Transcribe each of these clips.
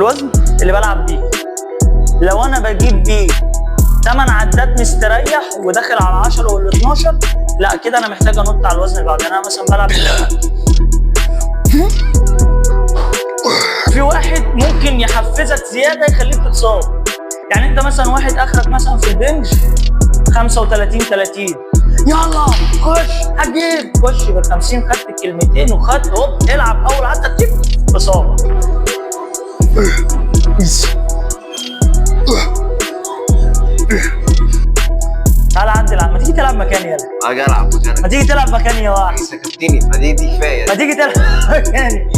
الوزن اللي بلعب بيه. لو انا بجيب بيه 8 عدات مستريح وداخل على 10 ولا 12، لا كده انا محتاج انط على الوزن اللي بعده. انا مثلا بلعب في واحد ممكن يحفزك زيادة يخليك تتصاب. يعني انت مثلا واحد اخرك مثلا في ال bench 35 30، يلا خش هتجيب، خش بال 50، خدت الكلمتين وخدت هوب العب اول عده تجيب اصابه. تعالى عدل، ما تيجي تلعب مكاني، يلا اجي العب مكانك. ما تيجي تلعب مكاني يا واحد، سكبتني، فدي دي كفاية. ما تيجي تلعب مكاني.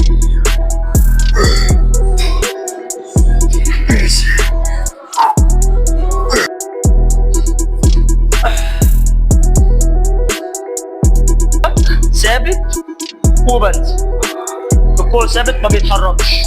ثابت وبنزل الكوع ثابت ما بيتحركش.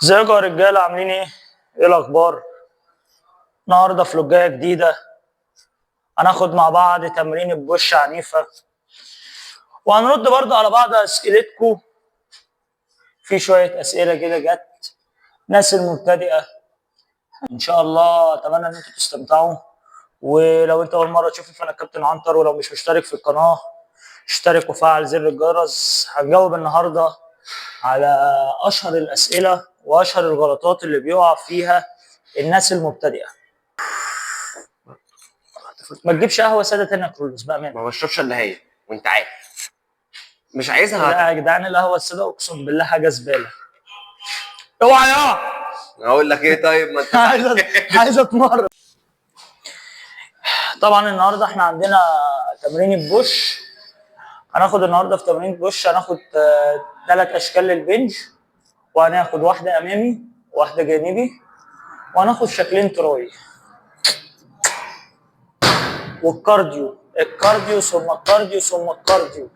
ازيكم يا رجاله، عاملين ايه؟ ايه الاخبار؟ النهارده فلوجايه جديدة، هناخد مع بعض تمرين ال push عنيفة، وهنرد برضه على بعض اسئلتكم. في شوية اسئلة كده جت ناس المبتدئه، ان شاء الله اتمنى ان انتم تستمتعوا. ولو انت اول مرة تشوفني فانا الكابتن عنتر، ولو مش مشترك في القناة اشترك وفعل زر الجرس. هنجاوب النهارده على اشهر الاسئلة واشهر الغلطات اللي بيقع فيها الناس المبتدئه. ما تجيبش قهوة ساده تاني يا كرولوس بامانه. ما بشربش الا هي وانت عارف مش عايزها. لا يا جدعان، القهوة السادة اقسم بالله حاجة زبالة. اوعى يا اقول لك ايه؟ طيب ما انت عايز اتمرن. طبعا النهارده احنا عندنا تمرين ال push. هناخد النهارده في تمرين ال push هناخد 3 اشكال لل bench، وهناخد واحدة امامي واحدة جانبي، وهناخد شكلين tri. وال cardio، ال cardio ثم ال cardio ثم ال cardio.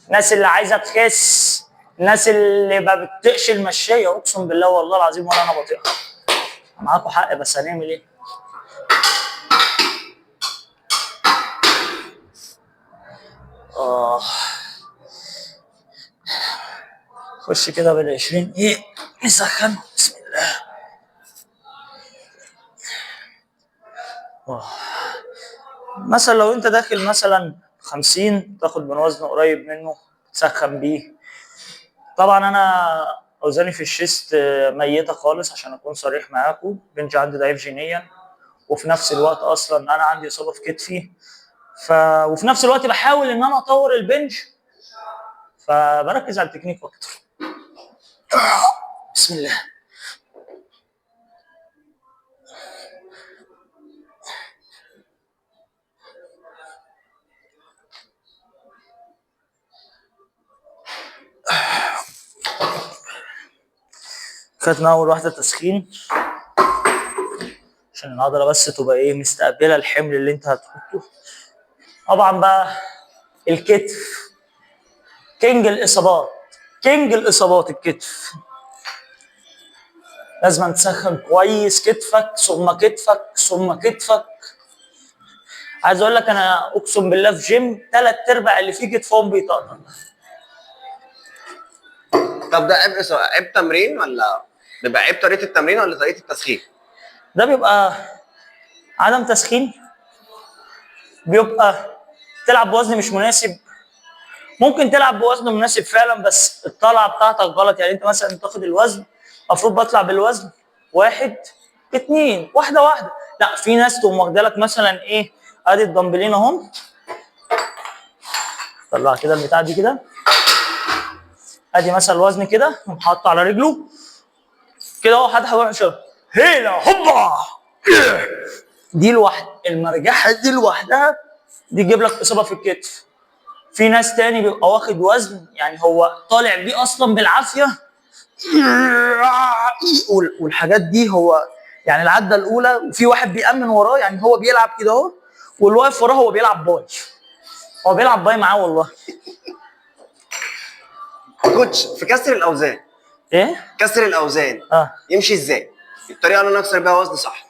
الناس اللي عايزه تخس، الناس اللي ما بتطيقش المشية، اقسم بالله والله العظيم ولا انا بطيقها. معاكم حق، بس هنعمل ايه؟ خش كده بال20 ايه نسخن. بسم الله. مثلا لو انت داخل مثلا 50 تاخد من وزن قريب منه تسخن بيه. طبعا انا اوزاني في ال chest ميته خالص عشان اكون صريح معاكم، bench عندي ضعيف جينيا، وفي نفس الوقت اصلا انا عندي اصابه في كتفي، وفي نفس الوقت بحاول ان انا اطور ال bench، فبركز على التكنيك اكتر. بسم الله. خدنا اول واحدة تسخين عشان العضلة بس تبقى ايه مستقبله الحمل اللي انت هتحطه. طبعا بقى الكتف king الاصابات، king الاصابات الكتف. لازم تسخن كويس كتفك ثم كتفك ثم كتفك. عايز اقول لك انا اقسم بالله في جيم 3/4 اللي فيه كتفهم بيطقطق. طب ده عيب عيب تمرين ولا بيبقى عيب طريقه التمرين ولا طريقه التسخين؟ ده بيبقى عدم تسخين، بيبقى تلعب بوزن مش مناسب. ممكن تلعب بوزن مناسب فعلا بس الطلعة بتاعتك غلط. يعني انت مثلا تاخد الوزن، المفروض بطلع بالوزن 1 2 واحدة واحدة. لا في ناس تقوم واخده لك مثلا ايه، ادي الدمبلين اهم، طلع كده البتاع دي كده، ادي مثلا الوزن كده، يقوم حاطه على رجله كده اهو، حد هيروح هيلا هوبا. دي لوحدها المرجحة دي لوحدها دي تجيب لك اصابه في الكتف. في ناس تاني بيبقى واخد وزن يعني هو طالع بيه اصلا بالعافية والحاجات دي، هو يعني العدة الاولى وفي واحد بيأمن وراه، يعني هو بيلعب كده اهو واللي واقف وراه هو بيلعب bi، هو بيلعب bi معاه والله. coach في كسر الاوزان. ايه؟ كسر الاوزان يمشي ازاي؟ الطريقة اللي انا اكسر بيها وزن صح.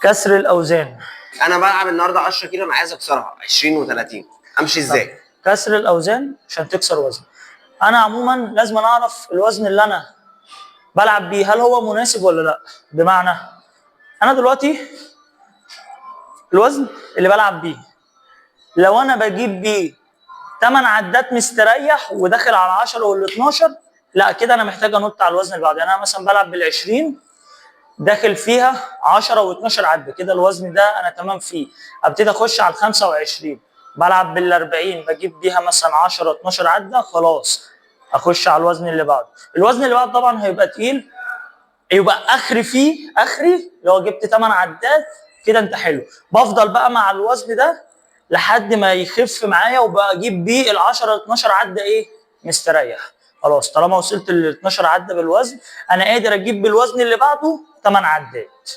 كسر الاوزان. انا بلعب النهارده 10 كيلو، انا عايز اكسرها 20 و30، امشي ازاي؟ كسر الاوزان عشان تكسر وزن. انا عموما لازم اعرف الوزن اللي انا بلعب بيه هل هو مناسب ولا لا. بمعنى انا دلوقتي الوزن اللي بلعب بيه لو انا بجيب بيه 8 عدات مستريح وداخل على 10 وال 12، لا كده انا محتاج انط على الوزن اللي بعده. يعني انا مثلا بلعب بال 20 داخل فيها 10 و12 عده، كده الوزن ده انا تمام فيه. ابتدي اخش على ال 25، بلعب بال 40 بجيب بيها مثلا 10 12 عده، خلاص اخش على الوزن اللي بعده. الوزن اللي بعده طبعا هيبقى تقيل، يبقى اخري فيه، اخري لو جبت 8 عدات كده انت حلو. بفضل بقى مع الوزن ده لحد ما يخف معايا وبجيب بيه ال 10 12 عده ايه مستريح. خلاص طالما وصلت لل 12 عده بالوزن انا قادر اجيب بالوزن اللي بعده 8 عدات.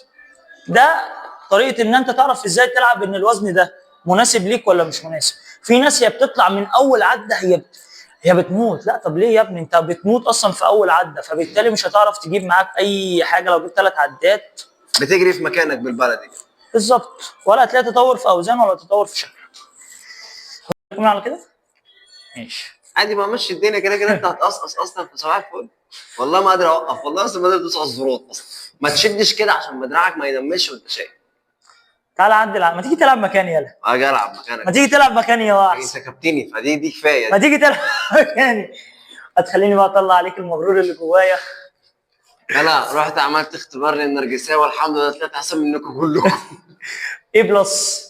ده طريقه ان انت تعرف ازاي تلعب ان الوزن ده مناسب ليك ولا مش مناسب. في ناس هي بتطلع من اول عده هي بتموت. لا طب ليه يا ابني انت بتموت اصلا في اول عده، فبالتالي مش هتعرف تجيب معاك اي حاجة لو جبت 3 عدات بتجري في مكانك بالبلدي بالظبط، ولا هتلاقي تطور في اوزان ولا تطور في شكل. كمل على كده ماشي عادي، ما مشي الدنيا كده كده انت هتقصقص اصلا في صباح الفل. والله ما قادر اوقف، والله اصلا ما قادر ادوس على الزرار اصلا. ما تشدش كده عشان بدراعك ما ينمش وانت شايف. تعالى عدل، ما تيجي تلعب مكاني، يلا اجي العب مكانك. ما تيجي تلعب مكاني يا انت احسن. كابتني فدي دي كفاية. ما تيجي تلعب مكاني، هتخليني بقى اطلع عليك المغرور اللي جوايا. انا رحت عملت اختبار للنرجسيه والحمد لله طلعت احسن منكم كلكم. A plus،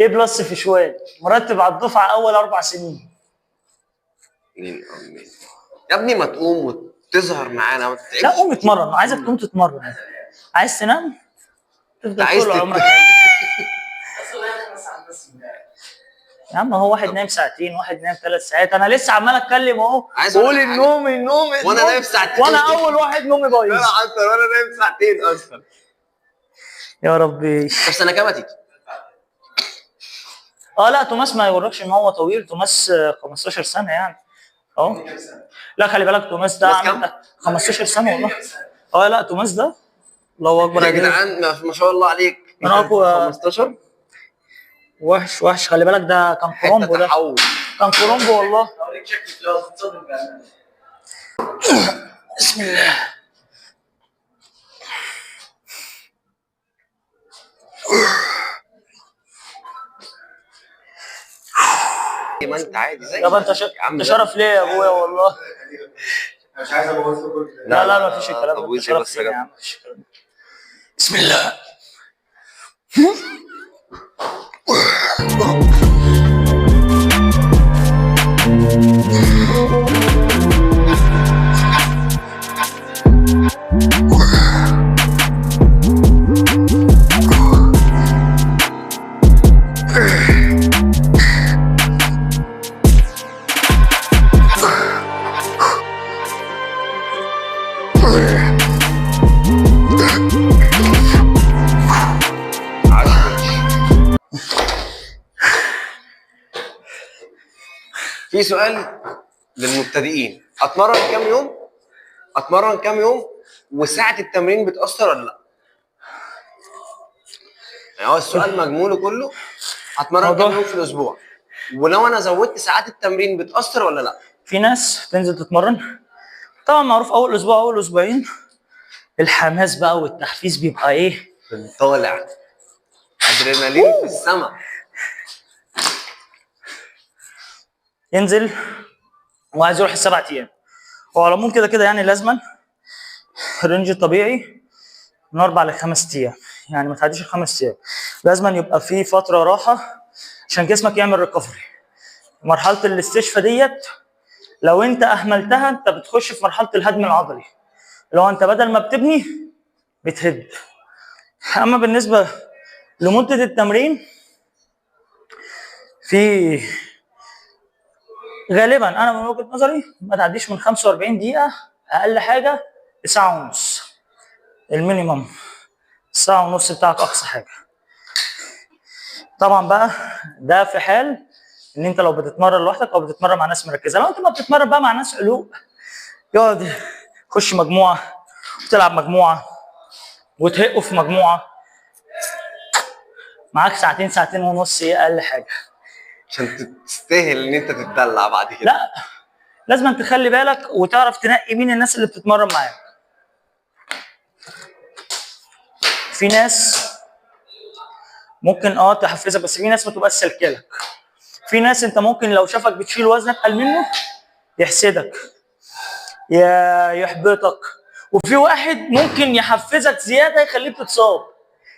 A plus في شوال، مرتب على الدفعة اول 4 سنين. مين مين يا ابني، ما تقوم وتظهر معانا، ما تتعبش. لا قوم اتمرن، عايزك تقوم تتمرن. عايز تنام تفضل عايز طول عمرك. يا عم هو واحد نايم ساعتين، واحد نايم 3 ساعات، انا لسه عمال اتكلم اهو. عايز أقول قول لك حاجة. النوم النوم وانا النوم. نايم ساعتين. وانا اول واحد نومي بايظ. لا حتى وانا نايم ساعتين اصلا. يا ربي. طب سنة كام هتيجي؟ لا توماس ما يغركش ان هو طويل، توماس 15 سنة يعني. اهو لا خلي بالك توماس ده توماس كام؟ عامل 15 سنة والله. لا توماس ده الله اكبر يا عليه. جدعان ما شاء الله عليك. أنا أقوى. 15 وحش وحش، خلي بالك ده كان حتة كرومبو، ده تحول. كان كرومبو والله. اوريك شكل class تصدم بأمانة. بسم الله. ما انت عادي زي يابا انت يا عم انت شرف ليه يا ابويا والله. مش عايز ابوظ لكم كل ده. لا لا ما فيش الكلام ده، تبويظ انت ايه شرف بس يا ليه يا جدع؟ عم، مفيش الكلام ده. بسم الله. في سؤال للمبتدئين، اتمرن كام يوم؟ اتمرن كام يوم؟ وساعة التمرين بتأثر ولا لا؟ يعني هو السؤال مجموله كله هتمرن كام يوم في الاسبوع؟ ولو انا زودت ساعات التمرين بتأثر ولا لا؟ في ناس تنزل تتمرن، طبعا معروف اول اسبوع اول اسبوعين الحماس بقى والتحفيز بيبقى ايه؟ طالع ادرينالين في السما. ينزل وعايز يروح ال7 ايام. هو على العموم كده كده يعني لازما ال range الطبيعي من 4 ل5 ايام، يعني ما تعديش ال5 ايام. لازما يبقى في فترة راحة عشان جسمك يعمل recovery. مرحلة الاستشفاء ديت لو انت اهملتها انت بتخش في مرحلة الهدم العضلي، اللي هو انت بدل ما بتبني بتهد. اما بالنسبة لمدة التمرين في غالبا انا من وجهه نظري ما تعديش من 45 دقيقة اقل حاجة لساعة ونص، ال minimum ساعة ونص بتاعك اقصى حاجة. طبعا بقى ده في حال ان انت لو بتتمرن لوحدك او بتتمرن مع ناس مركزه. لو انت ما بتتمرن بقى مع ناس علوق يقعد يخش مجموعة وتلعب مجموعة وتهقوا في مجموعة، معاك ساعتين، ساعتين ونص، ايه اقل حاجة عشان تستاهل ان انت تتدلع بعد كده. لا، لازم تخلي بالك وتعرف تنقي مين الناس اللي بتتمرن معاك. في ناس ممكن تحفزك، بس في ناس ما تبقاش سالكالك. في ناس انت ممكن لو شافك بتشيل وزن اتقل منه يحسدك، يا يحبطك. وفي واحد ممكن يحفزك زيادة يخليك تتصاب.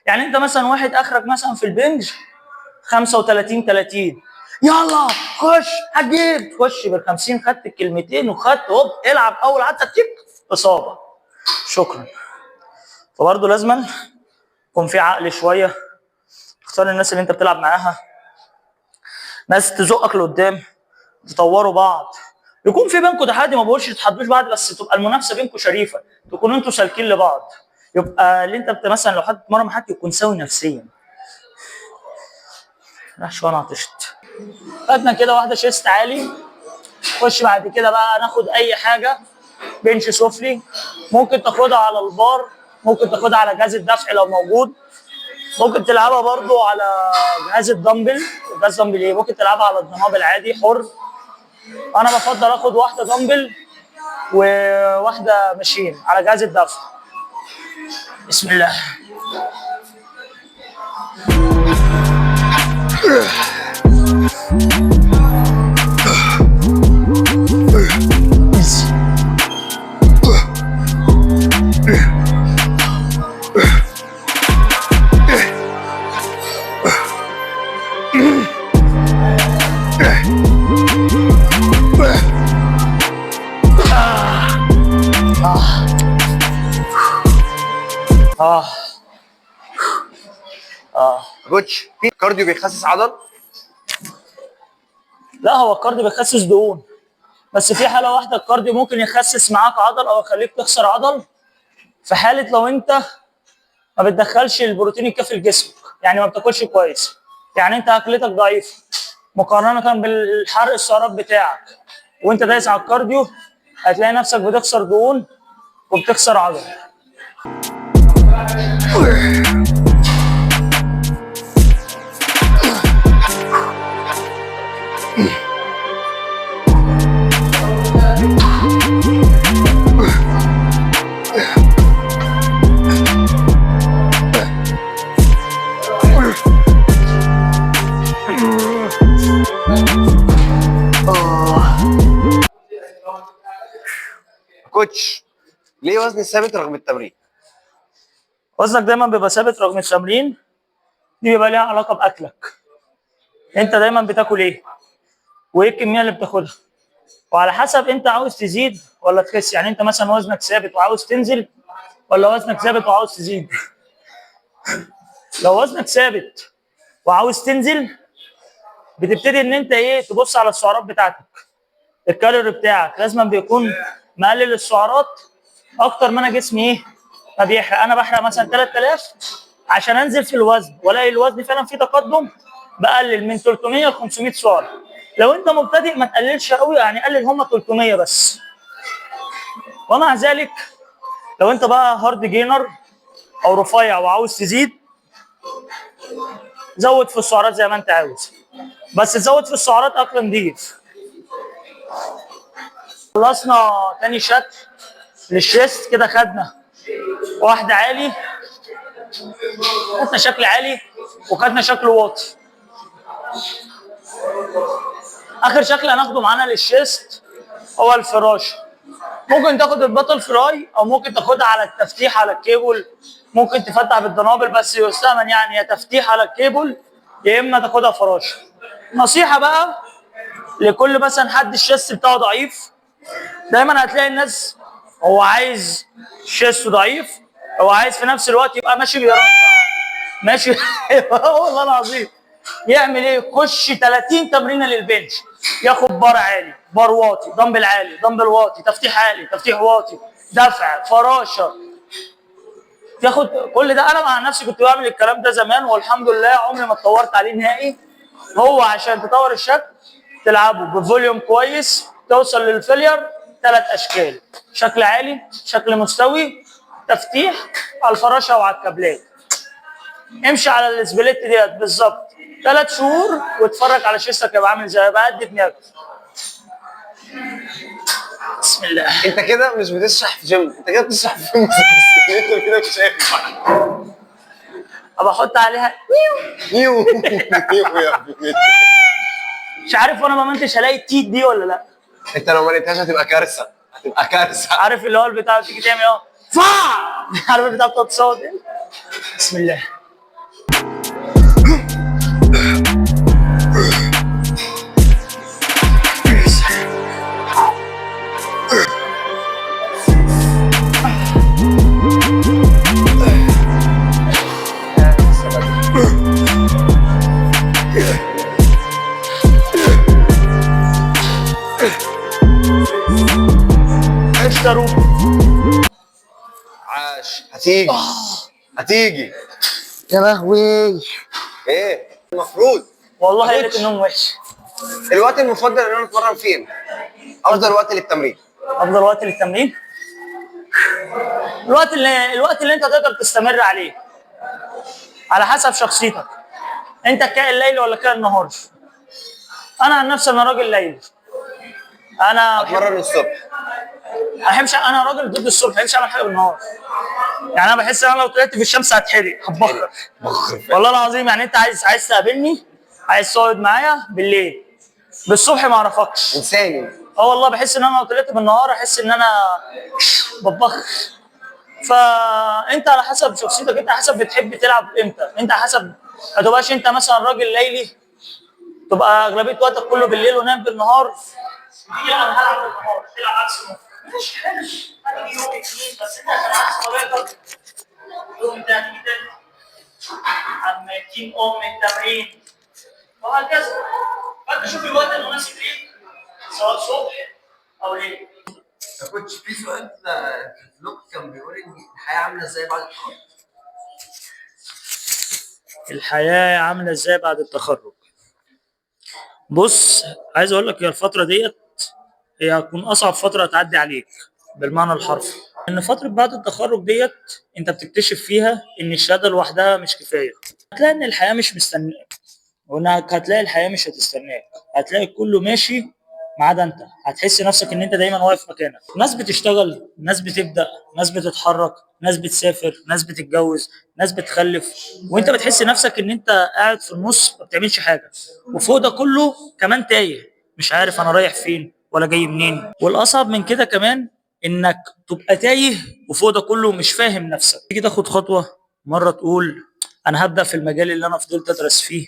يعني انت مثلا واحد اخرك مثلا في ال bench 35 30، يلا خش هتجيب، خش بال 50، خدت الكلمتين وخدت هوب العب اول عدة تك اصابه، شكرا. فبرضه لازما يكون في عقل شوية، تختار الناس اللي انت بتلعب معاها، ناس تزقك لقدام، تطوروا بعض، يكون في بينكم تحدي. ما بقولش تتحدوش بعض، بس تبقى المنافسة بينكم شريفه، تكونوا انتوا سالكين لبعض. يبقى اللي انت مثلا لو حد اتمرن مع حد يكون سوي نفسيا. راح شوية انا عطشت. خدنا كده واحدة chest عالي. خش بعد كده بقى ناخد اي حاجة، bench سفلي، ممكن تاخدها على البار، ممكن تاخدها على جهاز الدفع لو موجود، ممكن تلعبها برضو على جهاز الدمبل. جهاز دمبل ايه؟ ممكن تلعبها على الدنابل عادي حر. انا بفضل اخد واحدة دمبل وواحدة machine على جهاز الدفع. بسم الله. coach، في cardio بيخسس عضل؟ لا، هو ال cardio بيخسس دهون، بس في حاله واحدة ال cardio ممكن يخسس معاك عضل او يخليك تخسر عضل، في حاله لو انت ما بتدخلش البروتين الكافي لجسمك، يعني ما بتاكلش كويس، يعني انت اكلتك ضعيفة مقارنة بالحرق السعرات بتاعك، وانت دايس على ال cardio هتلاقي نفسك بتخسر دهون وبتخسر عضل. coach، ليه وزني ثابت رغم التمرين؟ وزنك دايما بيبقى ثابت رغم التمرين، دي بيبقى ليها علاقة باكلك. انت دايما بتاكل ايه؟ وايه الكمية اللي بتاخدها؟ وعلى حسب انت عاوز تزيد ولا تخس. يعني انت مثلا وزنك ثابت وعاوز تنزل، ولا وزنك ثابت وعاوز تزيد؟ لو وزنك ثابت وعاوز تنزل، بتبتدي ان انت ايه؟ تبص على السعرات بتاعتك، الكالوري بتاعك لازم بيكون مقلل السعرات اكتر ما انا جسمي ايه؟ ما بيحرق. انا بحرق مثلا 3000 عشان انزل في الوزن والاقي الوزن فعلا فيه تقدم، بقلل من 300 ل 500 سعره. لو انت مبتدئ ما تقللش قوي، يعني قلل هما 300 بس. ومع ذلك لو انت بقى hard gainer او رفيع وعاوز تزيد، زود في السعرات زي ما انت عاوز، بس تزود في السعرات اكل نضيف. خلصنا تاني شكل لل chest كده، خدنا واحدة عالي، خدنا شكل عالي وخدنا شكل واطي. اخر شكل هناخده معانا لل chest هو الفراشة. ممكن تاخد ال butterfly او ممكن تاخدها على التفتيح على الكيبل، ممكن تفتح بالدنابل، بس يستأمن يعني يا تفتيح على الكيبل يا اما تاخدها فراشه. نصيحة بقى لكل مثلا حد ال chest بتاعه ضعيف، دايما هتلاقي الناس هو عايز chest ضعيف، هو عايز في نفس الوقت يبقى ماشي بيرضع ماشي والله العظيم يعمل ايه؟ يخش 30 تمرينه لل bench، ياخد بار عالي، بار واطي، دمبل عالي، دمبل واطي، تفتيح عالي، تفتيح واطي، دفع، فراشه، تاخد كل ده. انا مع نفسي كنت بعمل الكلام ده زمان والحمد لله عمري ما اتطورت عليه نهائي. هو عشان تطور الشكل تلعبه ب volume كويس، توصل لل failure. ثلاث اشكال، شكل عالي، شكل مستوي، تفتيح على الفراشة وعلى الكابلات. امشي على ال split ديت بالظبط 3 شهور واتفرج على chest ك هيبقى عامل ازاي، هيبقى قد دماغك. بسم الله. انت كده مش بتشرح في جيم، انت كده بتشرح في مسلسل. انت كده مش هينفع. ابقى احط عليها نيو نيو يا ابني. مش عارف وانا ما منتش هلاقي التيت دي ولا لا. انت لو ما لقيتهاش هتبقى كارثة، هتبقى كارثة. عارف اللي هو البتاع بتيجي تعمل اهو فا، عارف البتاع بتاع الصوت دي؟ بسم الله. اشتروا. عاش. هتيجي هتيجي يا لهوي. ايه المفروض؟ والله قلة النوم وحش. الوقت المفضل ان انا اتمرن فين؟ افضل وقت للتمرين. افضل وقت للتمرين الوقت اللي انت تقدر تستمر عليه، على حسب شخصيتك. انت كائن ليلي ولا كائن نهاري؟ انا عن نفسي انا راجل ليلي. انا اتمرن الصبح. ما بحبش، انا راجل ضد الصبح، ما بحبش اعمل حاجة بالنهار. يعني انا بحس ان انا لو طلعت في الشمس هتحرق، هتبخر والله العظيم. يعني انت عايز تقابلني، عايز تقعد معايا بالليل، بالصبح ما اعرفكش. انساني. اه والله بحس ان انا لو طلعت بالنهار احس ان انا بتبخر. فانت على حسب شخصيتك، انت على حسب بتحب تلعب امتى، انت على حسب ما تبقاش انت مثلا راجل ليلي تبقى اغلبية وقتك كله بالليل ونام بالنهار. تيجي لا انا هلعب بالنهار، تلعب عكس النهار. ماشي حلو، هتيجي يوم اتنين بس انت عشان عكس طبيعتك يوم ده هتيجي تاني عم تيم ام التمرين وهكذا. فانت شوف الوقت المناسب ليك سواء صبح او ليل. يا coach في سؤال في ال vlog كان بيقول ان الحياة عامله ازاي بعد التخرج؟ الحياة عامله ازاي بعد التخرج؟ بص، عايز اقول لك هي الفترة ديت هي هتكون اصعب فترة هتعدي عليك بالمعنى الحرفي. ان فترة بعد التخرج ديت انت بتكتشف فيها ان الشهادة لوحدها مش كفاية. هتلاقي ان الحياة مش مستنياك، وانك هتلاقي الحياة مش هتستناك، هتلاقي كله ماشي ما عدا انت. هتحس نفسك ان انت دايما واقف مكانك. ناس بتشتغل، ناس بتبدا، ناس بتتحرك، ناس بتسافر، ناس بتتجوز، ناس بتخلف، وانت بتحس نفسك ان انت قاعد في النص ما بتعملش حاجة. وفوق ده كله كمان تايه، مش عارف انا رايح فين ولا جاي منين. والاصعب من كده كمان انك تبقى تايه وفوق ده كله مش فاهم نفسك. تيجي تاخد خطوة، مرة تقول انا هبدا في المجال اللي انا فضلت ادرس فيه،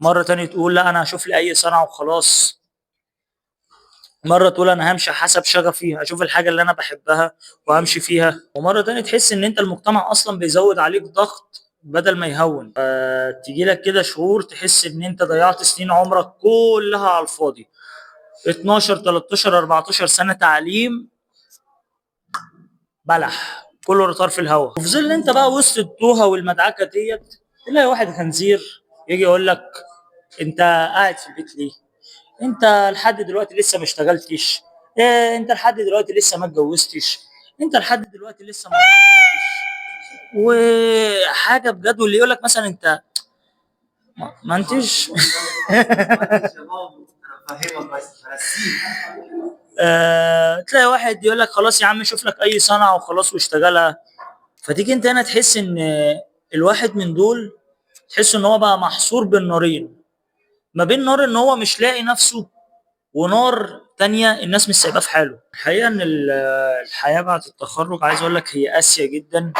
مرة تانية تقول لا انا هشوف لي اي صنعه وخلاص، مرة تقول انا همشي حسب شغفي، هشوف الحاجة اللي انا بحبها وامشي فيها، ومرة تانية تحس ان انت المجتمع اصلا بيزود عليك ضغط بدل ما يهون. تيجي لك كده شهور تحس ان انت ضيعت سنين عمرك كلها على الفاضي، 12 13 14 سنة تعليم بلح كله رطار في الهوا. وفي ظل انت بقى وسط التوهه والمدعكه ديت تلاقي واحد خنزير يجي يقول لك انت قاعد في البيت ليه؟ انت لحد دلوقتي لسه ما اشتغلتش، إيه انت لحد دلوقتي لسه ما اتجوزتش، انت لحد دلوقتي لسه ما اتجوزتش. وحاجه بجد، واللي يقول لك مثلا انت ما انتش انا فاهمك بس تلاقي واحد يقول لك خلاص يا عم شوف لك اي صنعه وخلاص واشتغلها. فتيجي انت هنا تحس ان الواحد من دول تحس ان هو بقى محصور بين نارين، ما بين نار ان هو مش لاقي نفسه، ونار تانية الناس مش سايباه في حاله. الحقيقة ان الحياة بعد التخرج عايز اقول لك هي قاسية جدا،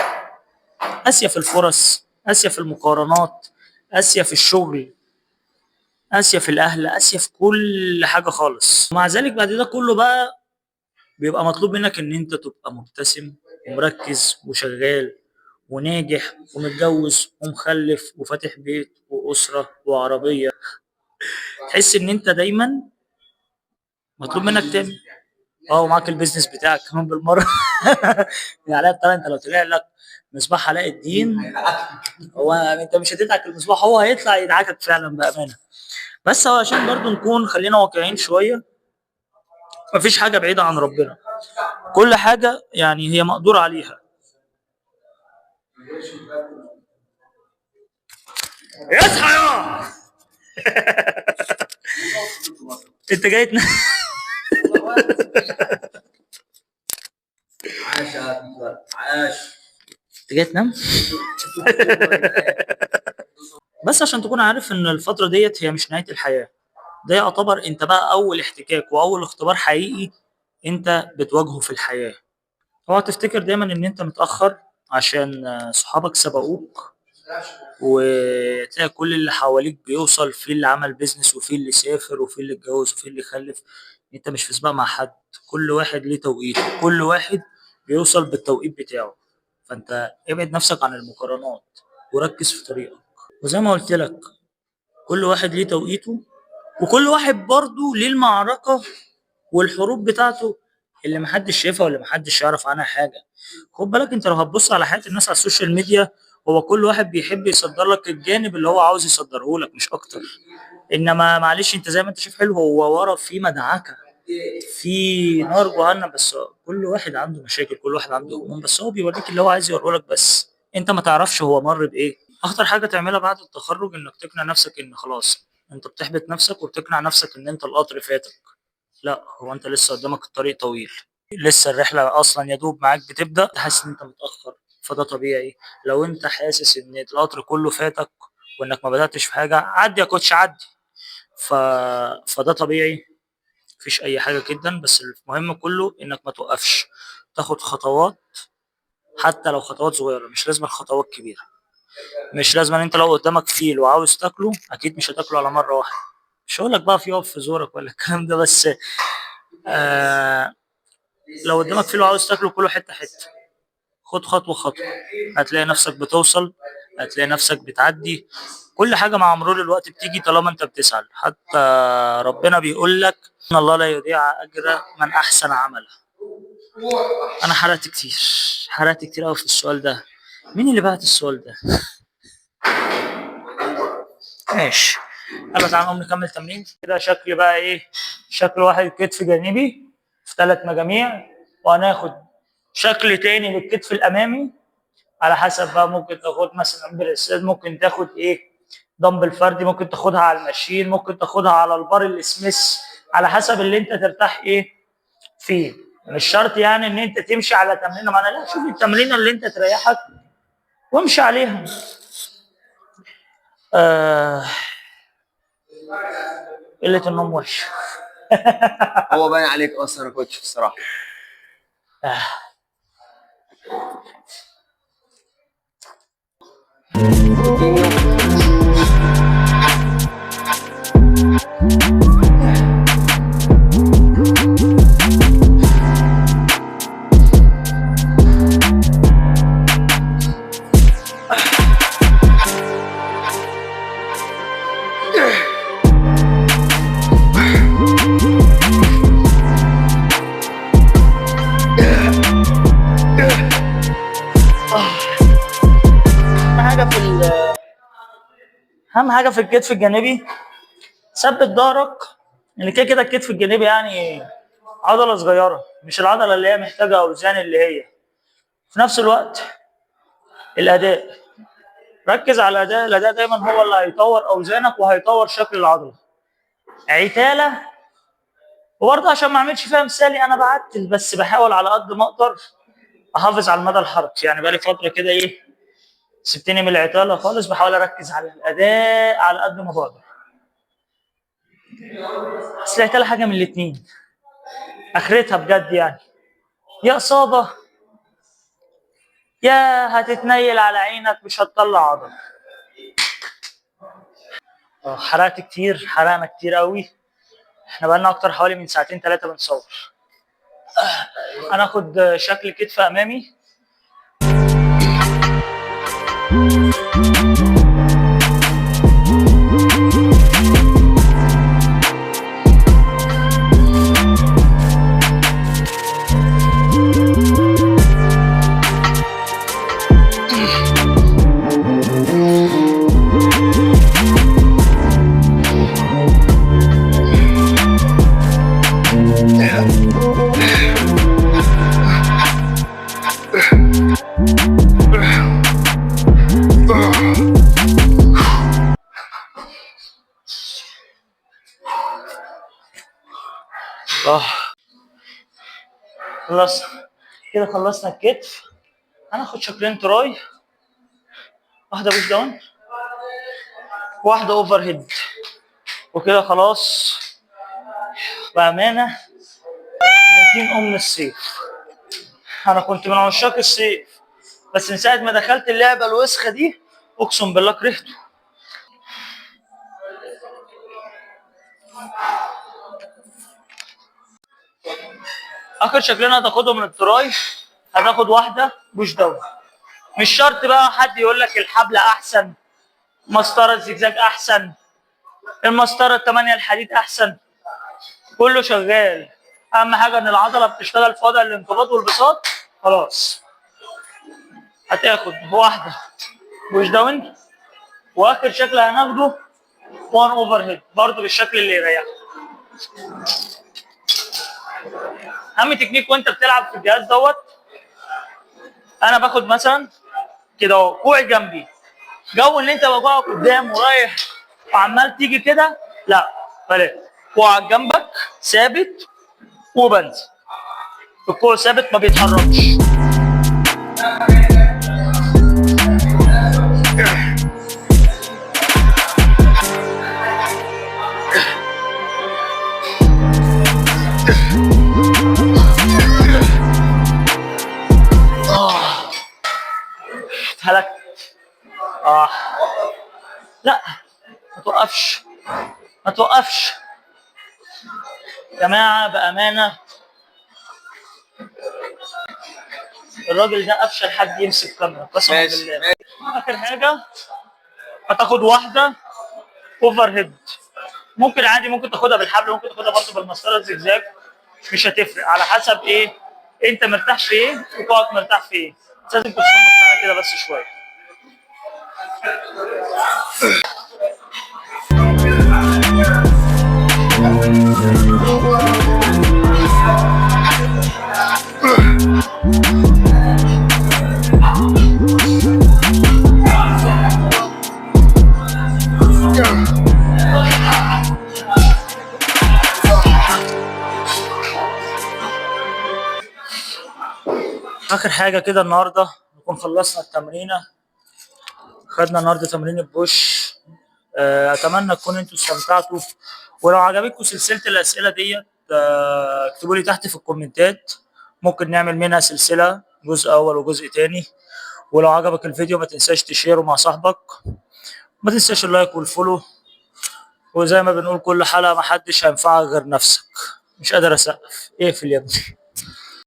قاسية في الفرص، قاسية في المقارنات، قاسية في الشغل، قاسية في الاهل، قاسية في كل حاجة خالص. ومع ذلك بعد ده كله بقى بيبقى مطلوب منك ان انت تبقى مبتسم ومركز وشغال وناجح ومتجوز ومخلف وفاتح بيت واسره وعربية. تحس ان انت دايما مطلوب منك تعمل ومعاك ال business بتاعك كمان بالمرة. يعني علاء طبعا انت لو طلع لك مصباح علاء الدين، هو انت مش هتدعك المصباح، هو هيطلع يدعكك فعلا بامانه. بس هو عشان برضو نكون خلينا واقعيين شوية، مفيش حاجة بعيدة عن ربنا، كل حاجة يعني هي مقدور عليها. اصحى يا انت جاي عاش يا عاش. انت جاي تنام؟ بس عشان تكون عارف ان الفترة ديت هي مش نهاية الحياة، ده يعتبر انت بقى اول احتكاك واول اختبار حقيقي انت بتواجهه في الحياة. اوعى تفتكر دايما ان انت متأخر عشان صحابك سبقوك، وتلاقي كل اللي حواليك بيوصل، في اللي عمل business وفي اللي سافر وفي اللي اتجوز وفي اللي خلف. انت مش في سباق مع حد، كل واحد ليه توقيته، كل واحد بيوصل بالتوقيت بتاعه. فانت ابعد نفسك عن المقارنات وركز في طريقك. وزي ما قلت لك كل واحد ليه توقيته، وكل واحد برضه ليه المعركة والحروب بتاعته اللي محدش شايفها واللي محدش يعرف عنها حاجة. خد بالك انت لو هتبص على حياة الناس على ال social media، هو كل واحد بيحب يصدر لك الجانب اللي هو عاوز يصدره لك مش اكتر. انما معلش انت زي ما انت شايف حلو، هو ورا في مدعكة، في نار جهنم، بس كل واحد عنده مشاكل، كل واحد عنده هموم، بس هو بيوريك اللي هو عايز يوريه لك، بس انت ما تعرفش هو مر بايه. اخطر حاجة تعملها بعد التخرج انك تقنع نفسك ان خلاص انت بتحبط نفسك وبتقنع نفسك ان انت القطر فاتك. لا، هو انت لسه قدامك الطريق طويل، لسه الرحلة اصلا يا دوب معاك بتبدا، حاسس ان انت متاخر فده طبيعي. لو انت حاسس ان القطر كله فاتك وانك ما بداتش في حاجة، عدي يا كوتش عدي، فده طبيعي، مفيش اي حاجة جدا. بس المهم كله انك ما توقفش، تاخد خطوات حتى لو خطوات صغيرة، مش لازم خطوات كبيرة. مش لازم ان انت لو قدامك فيل وعاوز تاكله اكيد مش هتاكله على مرة واحدة. مش هقول لك بقى في يقف في زورك ولا الكلام ده، بس لو قدامك فيل وعاوز تاكله كله حتة حتة، خد خطوة خطوة، هتلاقي نفسك بتوصل، هتلاقي نفسك بتعدي. كل حاجة مع مرور الوقت بتيجي طالما انت بتسعى. حتى ربنا بيقول لك ان الله لا يضيع اجر من احسن عملا. انا حرقت كتير، حرقت كتير قوي في السؤال ده. مين اللي بعت السؤال ده؟ ماشي، يلا تعالى نقوم نكمل تمرين كده. شكل بقى ايه؟ شكل واحد كتف جانبي في 3 مجاميع، وهناخد شكل تاني للكتف الامامي على حسب بقى. ممكن تاخد مثلا بريسات، ممكن تاخد ايه دمبل فردي، ممكن تاخدها على ال machine، ممكن تاخدها على البار السميث، على حسب اللي انت ترتاح ايه فيه. مش شرط يعني ان انت تمشي على تمرينه معينة، لا، شوف التمرينه اللي انت تريحك وامشي عليها. قلة النوم وحشة. هو باين عليك اصلا يا كوتش الصراحة. اهم حاجة في الكتف الجانبي ثبت ظهرك، لان كده كده الكتف الجانبي يعني عضلة صغيرة، مش العضلة اللي هي محتاجه اوزان اللي هي. في نفس الوقت الاداء، ركز على الاداء. الاداء دايما هو اللي هيطور اوزانك وهيطور شكل العضلة. عتاله، وبرضه عشان ما اعملش فيها مثالي انا بعتل، بس بحاول على قد ما اقدر احافظ على المدى الحركي. يعني بقالي فترة كده ايه سبتني من العتاله خالص، بحاول اركز على الاداء على قد ما بقدر. بس العتاله حاجة من الاتنين اخرتها بجد يعني، يا اصابه يا هتتنيل على عينك مش هتطلع عضلة. حرقت كتير، حرقنا كتير قوي. احنا بقالنا اكتر حوالي من ساعتين 3 بنصور. هناخد شكل كتف امامي. خلصنا كده، خلصنا الكتف. هناخد شكلين tri، واحدة push down، واحدة overhead، وكده خلاص. بأمانة ميتين أم الصيف. أنا كنت من عشاق الصيف، بس من ساعة ما دخلت اللعبة الوسخة دي أقسم بالله كرهته. آخر شكلين هتاخدهم من ال tri، هتاخد واحدة push down. مش شرط بقى حد يقول لك الحبل أحسن، مسطرة الزجزاج أحسن، المسطرة التمانية الحديد أحسن، كله شغال. أهم حاجة إن العضلة بتشتغل في وضع الانقباض والبساط. خلاص هتاخد واحدة push down، وآخر شكل هناخده 1 overhead برضه بالشكل اللي يريحك. أهم تكنيك وأنت بتلعب في الجهاز دوت، أنا باخد مثلا كده أهو كوعي جنبي، جو إن أنت بقى قدام ورايح وعمال تيجي كده، لا بلاش. كوعك جنبك ثابت وبنزل، الكوع ثابت ما بيتحركش. اتهلكت. لا ما توقفش، ما توقفش يا جماعة. بأمانة الراجل ده أفشل حد يمسك كاميرا قسما بالله. آخر حاجة هتاخد واحدة overhead، ممكن عادي، ممكن تاخدها بالحبل، ممكن تاخدها برضه بالمسطرة الزجزاج، مش هتفرق، على حسب إيه أنت مرتاح في إيه وكوعك مرتاح في إيه. بس لازم تصمت معانا كده بس شوية. آخر حاجة كده النهاردة نكون خلصنا التمرينة. خدنا النهاردة تمرين ال push. أتمنى تكونوا أنتوا استمتعتوا، ولو عجبتكم سلسلة الأسئلة ديت، اكتبوا لي تحت في الكومنتات، ممكن نعمل منها سلسلة جزء أول وجزء تاني. ولو عجبك الفيديو ما تنساش تشيره مع صاحبك، ما تنساش ال like وال follow. وزي ما بنقول كل حلقة، ما حدش هينفعك غير نفسك. مش قادر أسقف، اقفل يا ابني.